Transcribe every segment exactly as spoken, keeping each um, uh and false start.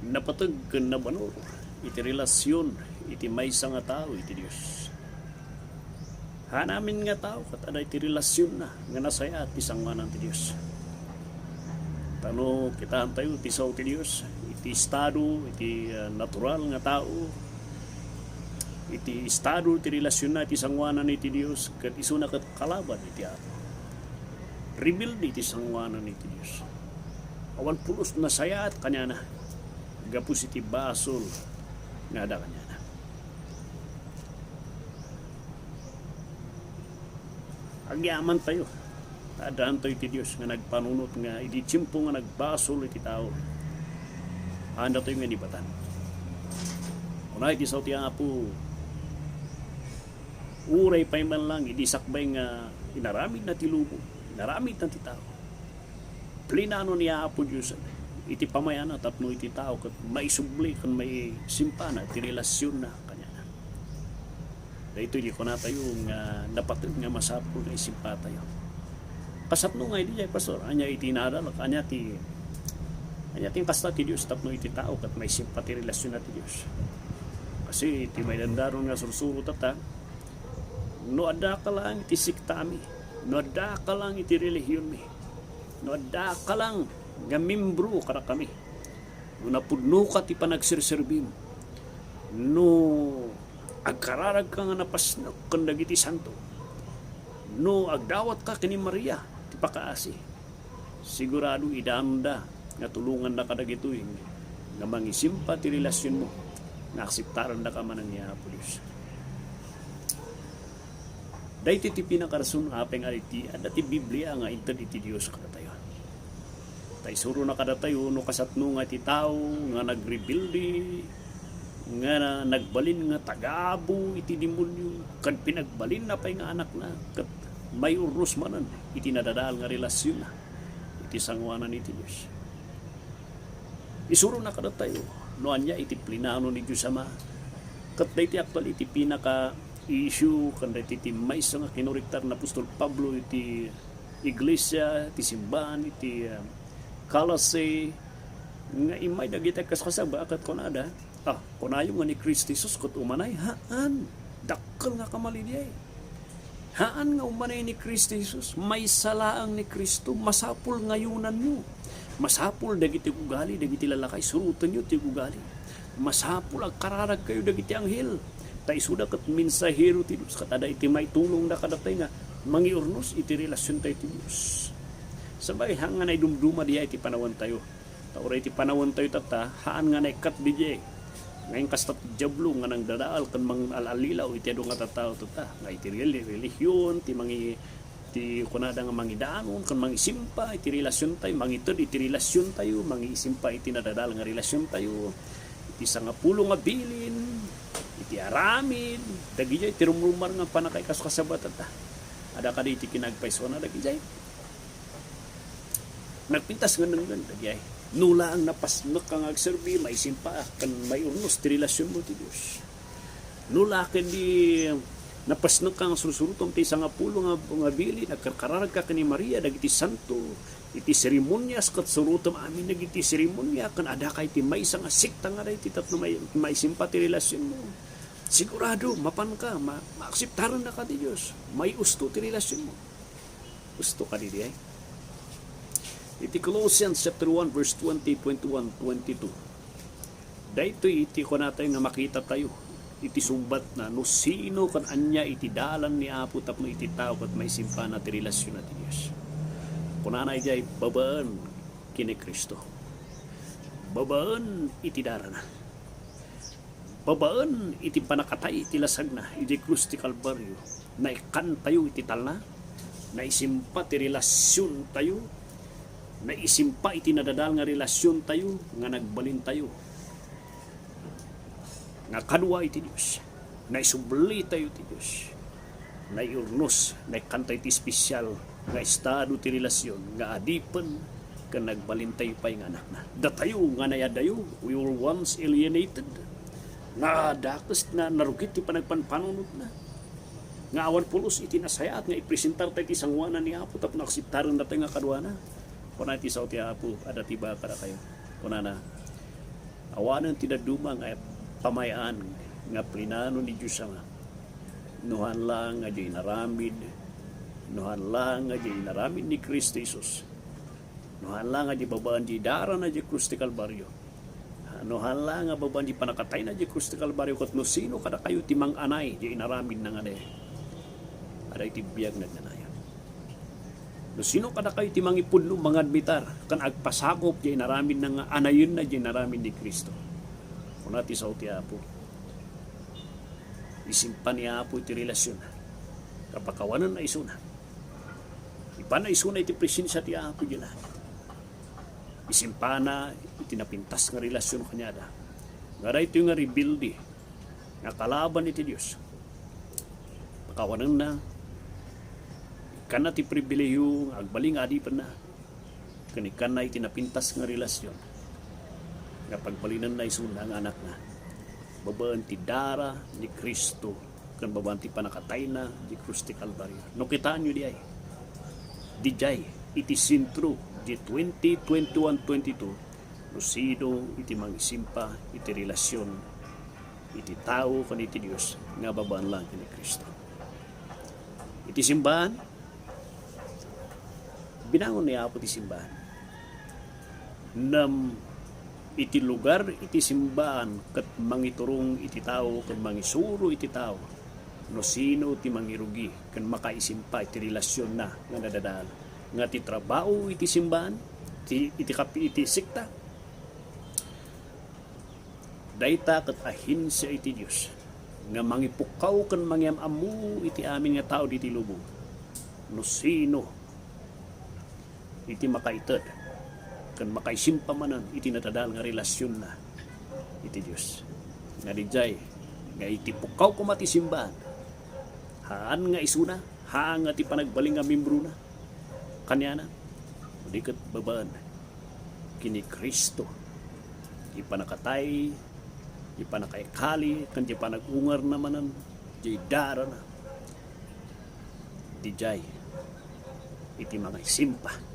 Napateg ken nabanur iti relasion iti maysa nga tao iti Dios. Haan amin nga tao ket adda iti relasionna nga nasayaat ti sangoanan ti Dios. Ta no kitaentayo ti sao ti Dios, iti estado, iti, ah, natural nga tao, iti estado ti relasionna iti sangoanan iti Dios, ket isuna ket kalaban iti Apo. Rebelde iti sangoanan iti Dios. Awan pulos nasayaat kaniana gapu iti basol nga adda kaniana. Agyamantayo. Addantayo iti Dios nga nagpanunot nga idi tiempo nga nagbasol iti tao, haantayo nga inibatan. Kuna iti sao ti Apo, uray pay man lang idi sakbay nga inaramidna ti lubong, inaramidna ti tao, plinano ni Apo Dios iti pamayana tapno iti tao ket maisubli ken maisimpana ti relasionna kaniana. Daytoy ti kunatayo nga napateg nga masapul nga isimpatayo. Kasapno nga idi, Pastor, ania iti nadal, ania ti, ania ti kasta ti Dios tapno iti tao ket maisimpa ti relasionna ti Dios. Kasi ti maidandanon nga sursuro tatta, no addaka lang iti sektami, no addaka lang iti relihionmi, no addaka lang nga membro kadakami, no napudnoka ti panagserserbim, no agkararagka nga napasnek ken dagiti santo, no agdawatka ken ni Maria ti pakaasi, sigurado idanonda nga tulongannaka dagitoy nga mangisimpa ti relasionmo, nga akseptarandaka manen ni Apo Dios. Daytoy ti pinakarason apay nga iti adda ti Biblia nga inted iti Dios kadatayo. Ta isurona kadatayo no kasapno nga iti tao nga nagrebelde, nga nagbalin nga tagabu iti demonio, ken pinagbalinna pay nga anakna, ket maiurnos manen iti nadadael nga relasionna iti sangoanan iti Dios. Isurona kadatayo no ania iti plinano ni Dios Ama. Ket daytoy aktual iti pinaka-issue ken daytoy ti maysa nga kinorektar ni apostol Pablo iti iglesia, iti simbahan, iti, ah, Colossae, nga immay dagiti agkaskasaba ket kunada, "Ah, kunayo nga ni Cristo Jesus ket umanay?" Haan. Dakkel nga kamali diay. Haan nga umanay ni Cristo Jesus, maysa laeng ni Cristo, masapul ngayonanyo. Masapul dagiti ugali, dagiti lalakay, surotenyo ti ugali. Masapul agkararagkayo dagiti anghel. Ta isuda ket mensahero ti Dios, ket adda iti maitulongda kadatayo nga mangiurnos iti relasiontayo ti Dios. Sabay, haan nga naidumduma diay iti panawentayo. Ta uray iti panawentayo tatta, haan nga naikkat diay. Ngayon, kasta ti Diablo nga nangdadaal ken mangal-allilaw iti adu nga tattao tatta. Nga iti reli-, relihion, ti mangi-, ti kunada nga mangidanon, ken mangisimpa iti relasiontayo, mangited iti relasiontayo, mangisimpa iti nadadael nga relasiontayo, iti sangapulo nga bilin, iti aramid, dagidiay ti rumrumar nga pannakaikaskasaba tatta. Adda kadi iti kinagpaysuana dagidiay? Nagpintas nga nangngeg dagidiay. No laeng napasnekka nga agserbi, maisimpa ken maiurnos ti relasionmo ti Dios. No la ket di napasnekka nga sursurotem ti sangapulo nga, nga bilin, agkarkararagka ken ni Maria, dagiti santo, iti seremonias, ket surotem amin dagiti seremonia, ken adda kay ti maysa nga sekta nga daytoy tapno mai-, maisimpa ti relasionmo. Sigurado, mapanka, ma-, maakseptarennaka ti Dios. Maiusto ti relasionmo. Usto kadi diay? Iti Colossians chapter one, verse twenty, twenty-one, twenty-two. Daytoy iti kunatayo nga makitatayo iti sungbatna no sino ken ania iti dalan ni Apo tapno iti tao ket maisimpana ti relasionna ti Dios. Kunana idiay, babaen ken ni Cristo. Babaen iti darana. Babaen iti pannakatay iti lasagna idiay krus ti Kalbario, naikkantayo iti talna, naisimpa ti relasiontayo, naisimpa iti nadadael nga relasiontayo nga nagbalintayo nga kadua iti Dios. Naisublitayo iti Dios. Naiurnos, naikkanta iti espesial nga estado ti relasion nga adipen ken nagbalintayo pay nga anakna. Datayo nga nayadayo, we were once alienated. Nadakes, na, narugit ti panagpanpanunotna. Nga awan pulos iti nasayaat nga ipresentartayo iti sangoanan ni Apo tapno akseptarendatayo nga kaduana. Kuna iti sao ti Apo, adda ti ibaga kadakayo. Kunana, Awanen ti dadduma nga pamayaan nga plinano ni Dios Ama. No haan laeng nga diay inaramid, no haan laeng nga diay inaramid ni Cristo Jesus, no haan laeng nga diay babaen diay darana diay krus ti Kalbario, no haan laeng nga babaen diay pannakatayna diay krus ti Kalbario, ket no sino kadakayo ti mang-anay diay inaramidna nga adi, adda iti biag nagnanayon. No sino kadakayo ti mangipudno, mangadmitar, ken agpasakop diay inaramidna nga anayenna diay inaramid ni Cristo? Kuna ti sao ti Apo, isimpa ni Apo iti relasionna, kapakawanenna isuna. Ipanna isuna iti presensia ti Apo diay langit. Isimpana iti napintas nga relasion kaniada. Nga daytoy nga rebelde nga kalaban iti Dios, pakawanenna, ikkanna ti pribilehiyo nga agbalin nga adipenna, ken ikkanna iti napintas nga relasion nga pagbalinenna isuna nga anakna babaen ti dara ni Cristo ken babaen ti pannakatayna diay krus ti Kalbario. No kitaenyo diay, diay iti sentro diay twenty twenty-one twenty-two, no sino iti mangisimpa iti relasion iti tao ken iti Dios nga babaen laeng ken ni Cristo. Iti simbaan, binangon ni Apo ti simbaan. Ngem iti lugar iti simbaan ket mangiturong iti tao ken mangisuro iti tao no sino ti mangirugi ken makaisimpa iti relasionna nga nadadael, nga ti trabaho iti simbaan, ti, iti kapi-, iti sekta, dayta ket ahensia iti Dios nga mangipukkaw ken mangiam-ammo iti amin nga tao ditoy lubong no sino iti makaited ken makaisimpa manen iti nadadael nga relasionna iti Dios. Nga diay, nga iti pukkaw koma ti simbaan, haan nga isuna, haan nga ti panagbalin nga miembrona kaniana, no di ket babaen ken ni Cristo, ti pannakatay, ti pannakaikali, ken ti panag-ungarna manen, ti darana. Diay iti mangaisimpa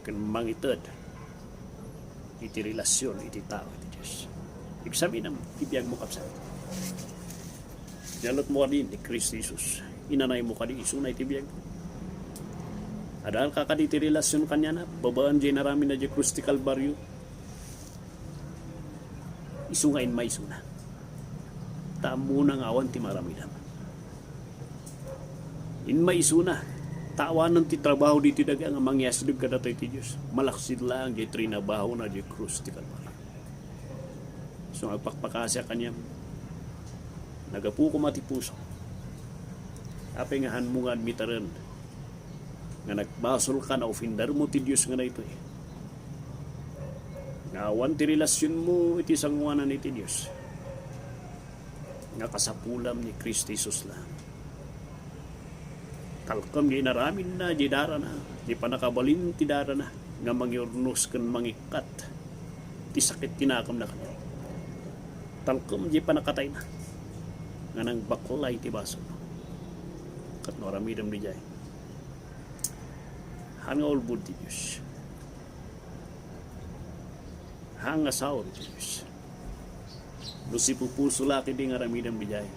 ken mangited iti relasion iti tao iti Dios. Eksaminam ti biagmo, kabsat. Dialotmo kadi ni Cristo Jesus? Inanaymo kadi isuna iti biagmo? Adaelka kadi iti relasion kaniana babaen diay inaramidna diay krus ti Kalbario? Isu nga inmaisuna. Ta ammona nga awan ti maaramidam. Inmaisuna. Ta awanen ti trabaho ditoy daga nga mangyasdeg kadatoy ti Dios. Malaksid laeng diay trinabahona diay krus ti Kalbario. So, agpakpakasiak kaniam. Nagapu koma ti puso. Apay nga hanmo nga admitaren nga nagbasolka, naofindarmo ti Dios nga daytoy? Nga awan ti relasionmo iti sangoanan iti Dios nga kasapulam ni Cristo Jesus laeng. Talkem diay inaramidna, diay darana, diay pannakabalin ti darana nga mangiurnos ken mangikkat ti sakit ti nakemna kaniak. Talkem diay pannakatayna nga nangbaklay ti basol. Ket no aramidem diay, haan nga ulbod ti Dios. Haan nga sao ti Dios. No sipupuso la ketdi nga aramidem diay,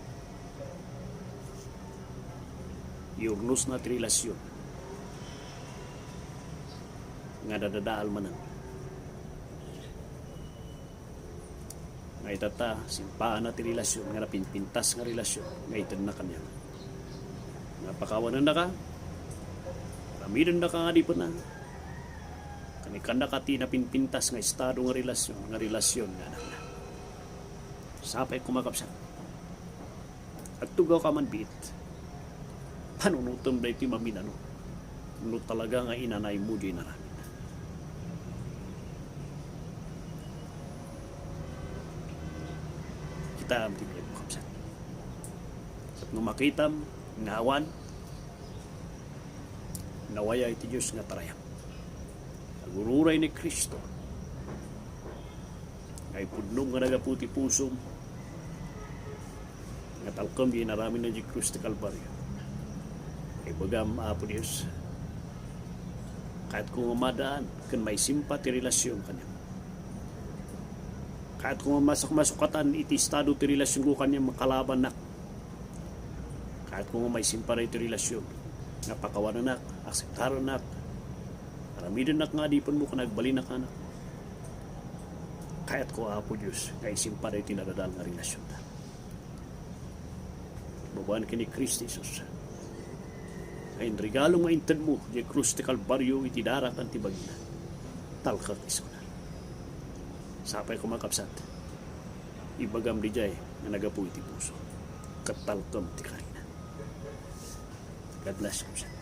iurnosna ti relasion nga nadadael manen. Nga itatta, simpaanna ti relasion nga napinpintas nga relasion nga itedna kaniak. Nga pakawanennaka, aramidennaka nga adipenna, ken ikkannaka ti napinpintas nga estado nga relasion, nga relasion nga anakna. Sapay koma, kabsat. Agtugawka man biit. Panunotem daytoy maminano no talaga nga inanaymo diay inaramid. Kitaem ti biagmo, kabsat. Ket no makitam nga awan, nawaya iti Dios nga tarayam. Agururay ni Cristo nga ipudnom nga nagapu ti pusom nga talkem diay inaramidna diay krus ti Kalbario. Ibagam, Apo Dios, kayatko nga madaan ken maisimpa ti relasion kaniam. Kayatko nga masuk-masukatan iti estado ti relasionko kaniam nga kalabannak. Kayatko nga maisimpara iti relasion nga pakawananak, akseptarannak, aramidennak nga adipenmo ken agbalinak anak. Kayatko, Apo Dios, nga isimpara iti nadadal nga relasionta. Babaen ken ni Cristo Jesus, nga inregalo nga intedmo diay krus ti Kalbario iti dara ken ti bagina. Talkek isuna. Sapay koma, kabsat, ibagam diay nga naggapu iti puso, ket talkem ti karina. God bless, kabsat.